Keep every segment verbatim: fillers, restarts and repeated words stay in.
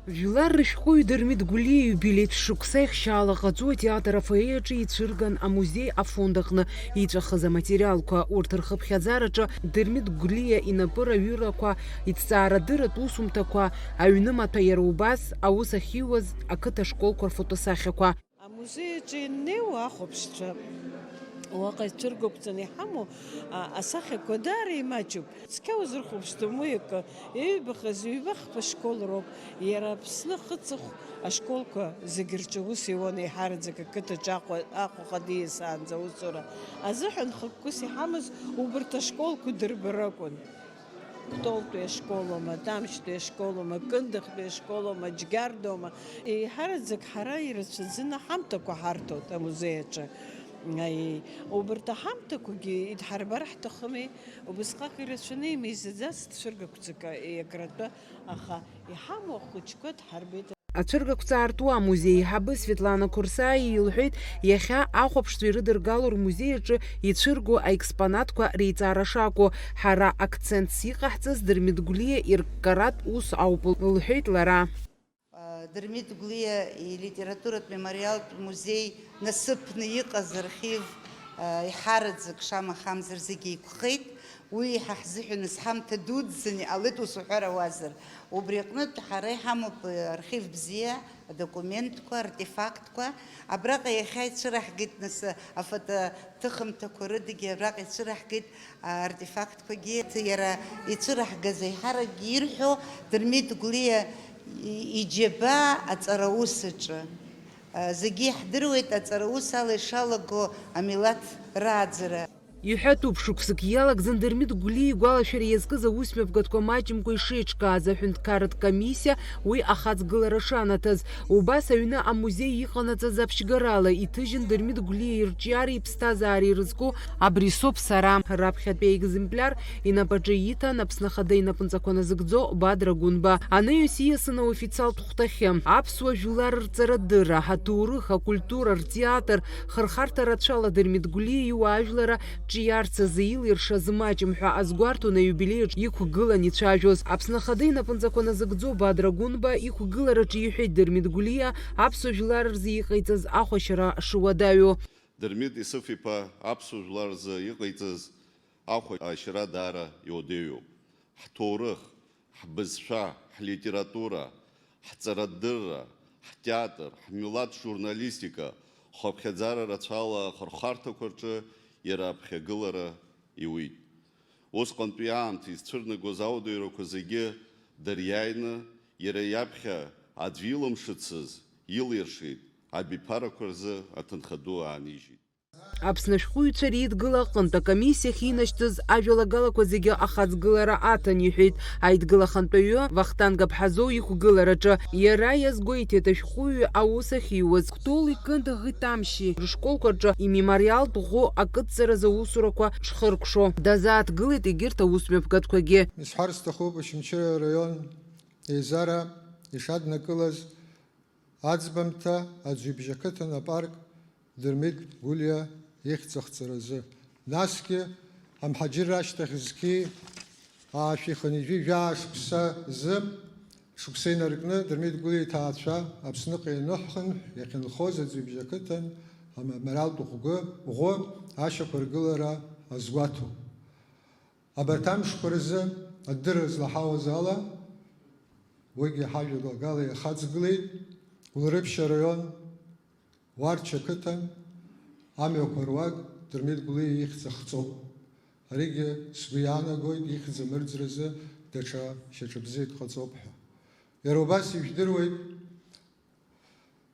Жәлар рышәҟәыҩҩы Дырмит Гәлиа ииубилеитә шықәса ихшьаала ҟаҵо атеатр афоиеаҿы ицәырган амузеи афонд аҟны иҵәахыз аматериалқәа. Урҭ рхыԥхьаӡараҿы Дырмит Гәлиа инапы раҩырақәа, иҭҵаарадырратә усумҭақәа, аҩнымаҭәа, иара убас аус ахьиуаз ақыҭа школқәа рфотосахьақәа. Амузеи аҿы ианнеиуа ахәаԥшцәа, уаҟа ицәыргақәҵаны иҳамоу, а, асахьақәа даара имаҷуп. Цқьа узырхәаԥшӡом уи акы. Иҩбахаз ҩба-хԥа школ роуп. Иара Аԥсны ахыҵыхә ашколқәа зегь рҿы ус иуан, еиҳараӡак ақыҭаҿы Аҟәа, Аҟәаҟа диасаанӡа аусура азыҳәан хықәкыс иҳамаз убарҭ ашколқәа дырбар акәын. Кәтолтәи ашколоума, Тамшьтәи ашколоума, Кындыхтәи ашколоума, Џьгьардоума. Еиҳараӡак ҳара ирацәаӡаны ҳамҭақәа ҳарҭоит амузеи аҿы. Аи, убарҭ аҳамҭақәагьы идҳарбар ҳҭахыми, убысҟак ирацәаны имеизаӡац цәыргақәҵак иакратәы, аха иҳамоу ахәыҷқәа дҳарбеит. Ацәыргақәҵа аарту амузеи аиҳабы Светлана Қорсаиа илҳәеит, иахьа ахәаԥшцәа ирыдыргало рмузеи аҿы ицәырго аекспонатқәа реиҵара шакәу. Ҳара акцентс иҟаҳҵаз Дырмит Гәлиа ирккаратә ус ауп, лҳәеит лара. Дырмит Гәлиа илитературатә мемориалтә музеи насыԥны иҟаз архив, а, иҳараӡак шамахамзар зегьы еиқәхеит. Уи ҳа ҳзыҳәан ҳамҭа дуӡӡаны иҟалеит, ус уҳәар ауазар. Убри аҟнытә ҳара иҳамоуп, а, архив бзиа, адокументқәа, артефактқәа. Абраҟа иахьа ицәыраҳгеит нас, афотоҭыхымҭақәа рыдагьы абраҟа ицәыраҳгеит, а, артефактқәагьы. Иара ицәыраҳгаз аиҳаракгьы ирҳәо Дырмит Гәлиа и-, иџьабаа аҵараус аҿы. А, зегьы иаҳдыруеит аҵараус ала ишалаго амилаҭ рааӡара. Иҳәатәуп, шықәсык иалагӡан Дырмит Гәлиа игәалашәара иазкыз аусмҩаԥгатәқәа маҷымкәа ишеиҿкааз аҳәынҭқарратә комиссиа уи ахаҵгылара шанаҭаз. Убас аҩны амузеи иҟанаҵаз аԥшьгарала иҭыжьын Дырмит Гәлиа ирҿиареи иԥсҭазаареи ирызку Абри соуп сара. Раԥхьатәи аекземпляр инапаҿы иҭан Аԥсны Ахада инапынҵақәа назыгӡо Бадра Гәынба. Анаҩс ииасын аофициалтә хәҭахьы. Аԥсуа жәлар рҵарадырра, аҭоурых, акультура, ртеатр, хырхарҭа рацәала Дырмит Гәлиа иуаажәлара ҿиарц азы илиршаз маҷым ҳәа азгәарҭон аиубилеиаҿ иқәгылан ицәажәоз. Аԥсны Ахада инапынҵақәа назыгӡо Бадра Гәынба иқәгылараҿы иҳәеит Дырмит Гәлиа аԥсуа жәлар рзы иҟаиҵаз ахәашьара шуадаҩу. Дырмит Исыф-иԥа аԥсуа жәлар рзы иҟаиҵаз ахәашьара даара иуадаҩуп. Ҳҭоурых, ҳбызшәа, ҳлитература, ҳҵарадырра, ҳтеатр, ҳмилаҭ журналистика, хыԥхьаӡара рацәала ахырхарҭақәа рҿы иара аԥхьагылара иуит. Усҟантәи аамҭа изцәырнагоз ауадаҩрақәа зегьы дыриааины, иара иаԥхьа аӡә илымшацыз илиршеит, абиԥарақәа рзы аҭынха ду аанижьит. Аԥсны ашәҟәыҩҩцәа реидгыла аҟынтә акомиссиахь инашьҭыз ажәалагалақәа зегьы ахаҵгылара аҭан, иҳәеит аидгыла ахантәаҩы Вахтанг Аԥҳазоу иқәгылараҿы. Иара иазгәеиҭеит ашәҟәыҩҩы аус ахьиуаз. Кәтоли, Кындыӷи, Тамшьи рышколқәа рҿы имемориалтә ӷәы акыдҵаразы аусурақәа шхыркәшо. Дазааҭгылеит егьырҭ аусмҩаԥгатәқәагьы. Исҳәар сҭахуп, Очамчыра араион еизара ишаднакылаз аӡбамҭа аӡҩыбжь ақыҭан апарк Дырмит Гәлиа ихьӡ ахҵаразы. Насгьы амҳаџьырра ашьҭахь зқьи аашәи хынҩажәи жәаа шықәса зы шықәса инаркны Дырмит Гәлиа иҭаацәа Аԥсныҟа ианыҳхынҳә иахьынхоз аӡҩыбжь ақыҭан амемориалтә ӷәгы, ӷәы ашьақәыргылара азгәаҭоуп. Абарҭ амшқәа рзы адырра злаҳауаз ала, уигьы ҳажәалагала иахаҵгылеит, Гәылрыԥшь араион, Уарч ақыҭан, амҩақәа руак Дырмит Гәлиа ихьӡ ахҵоуп. Аригьы сгәы иаанагоит ихьӡ амырӡразы даҽа шьаҿа бзиак ҟаҵоуп ҳәа. Иара убас ижәдыруеит,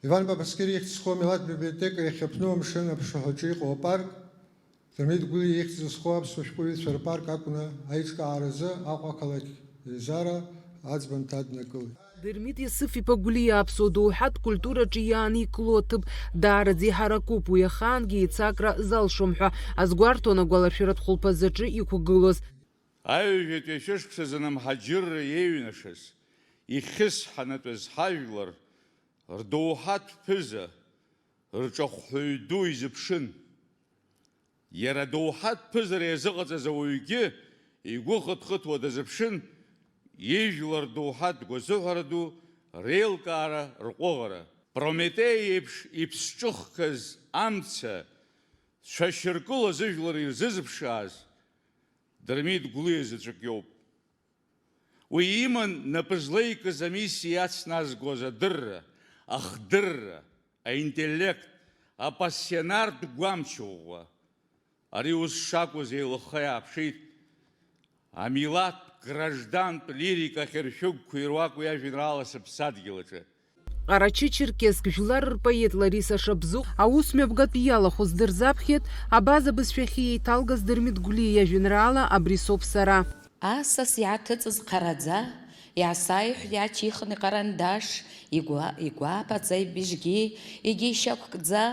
Иван Бабаскьыр ихьӡ зху амилаҭ библиотека иахьаԥну амшын аԥшаҳәаҿы иҟоу апарк, Дырмит Гәлиа ихьӡ зху аԥсуа шәҟәыҩҩцәа рпарк акәны аиҿкааразы Аҟәа ақалақь еизара аӡбамҭа аднакылеит. Дырмит Исыф-иԥа Гәлиа аԥсуа доуҳатә культураҿы иааникыло аҭыԥ даараӡа иҳаракуп, уи ахаангьы еицакра залшом ҳәа азгәарҭон агәалашәаратә хәылԥазаҿы иқәгылоз. Аҩажәатәи ашәышықәсазы амҳаџьырра иеиҩнашаз, ихьысҳанатәыз ҳажәлар рдоуҳатә ԥыза, рҿахәҳәаҩ ду изыԥшын. Иара адоуҳатә ԥызара иазыҟаҵаз ауаҩгьы игәы хыҭ-хыҭуа дазыԥшын, ижәлар рдоуҳатә гәазыҳәара ду реилкаара рҟәыӷара. Прометеи еиԥш иԥсҿыхгаз амца цәашьыркыла зыжәлар ирзызԥшааз Дырмит Гәлиа заҵәык иоуп. Уи иман напы злеикыз амиссиа иацназгоз адырра, ахдырра, аинтеллект, апассионартә гәамч ӷәӷәа. Ари ус шакәыз еилыхха иааԥшит амилаҭтә, граждантә лирика ахьыршәыгқәа ируаку иажәеинраала Сыԥсадгьыл аҿы. Ҟарачы-Черкесск жәлар рпоет Лариса Шабзыҟә аус мҩаԥгатә иалахәыз дырзаԥхьеит, абаза бызшәахьы еиҭалгаз Дырмит Гәлиа иажәеинраала Абри соуп сара. Асас иааҭыҵыз хараӡа, иаасаиҳәт иааҭихын икарандаш, игәа-, игәаԥаҵа ибжьгьы, егьи ишьақәкӡа,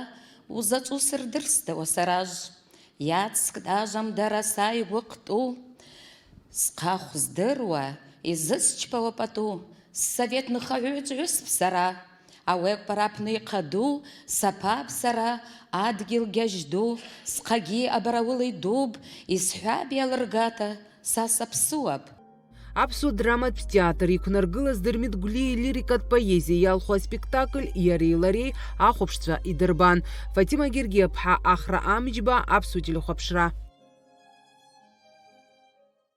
узаҵәу сырдырсда, уа сараж? Иацсктәажам дара са игәы хту, схахә здыруа, изысчԥауа пату, ссовет нхаҩы ҿҩысп сара, ауеиқәԥара аԥны ихаду, саԥап сара, адгьыл гьажь ду, схагьы абараула идуб, исҳәап иалыргата, са саԥсуап. Аԥсуа драматә театр иқәнаргылаз Дырмит Гәлиа илирикатә поезиа иалху аспектакль иареи лареи ахәаԥшцәа идырбан. Фатима Гергиаԥҳа, Ахра Амҷба, Аԥсуа телехәаԥшра.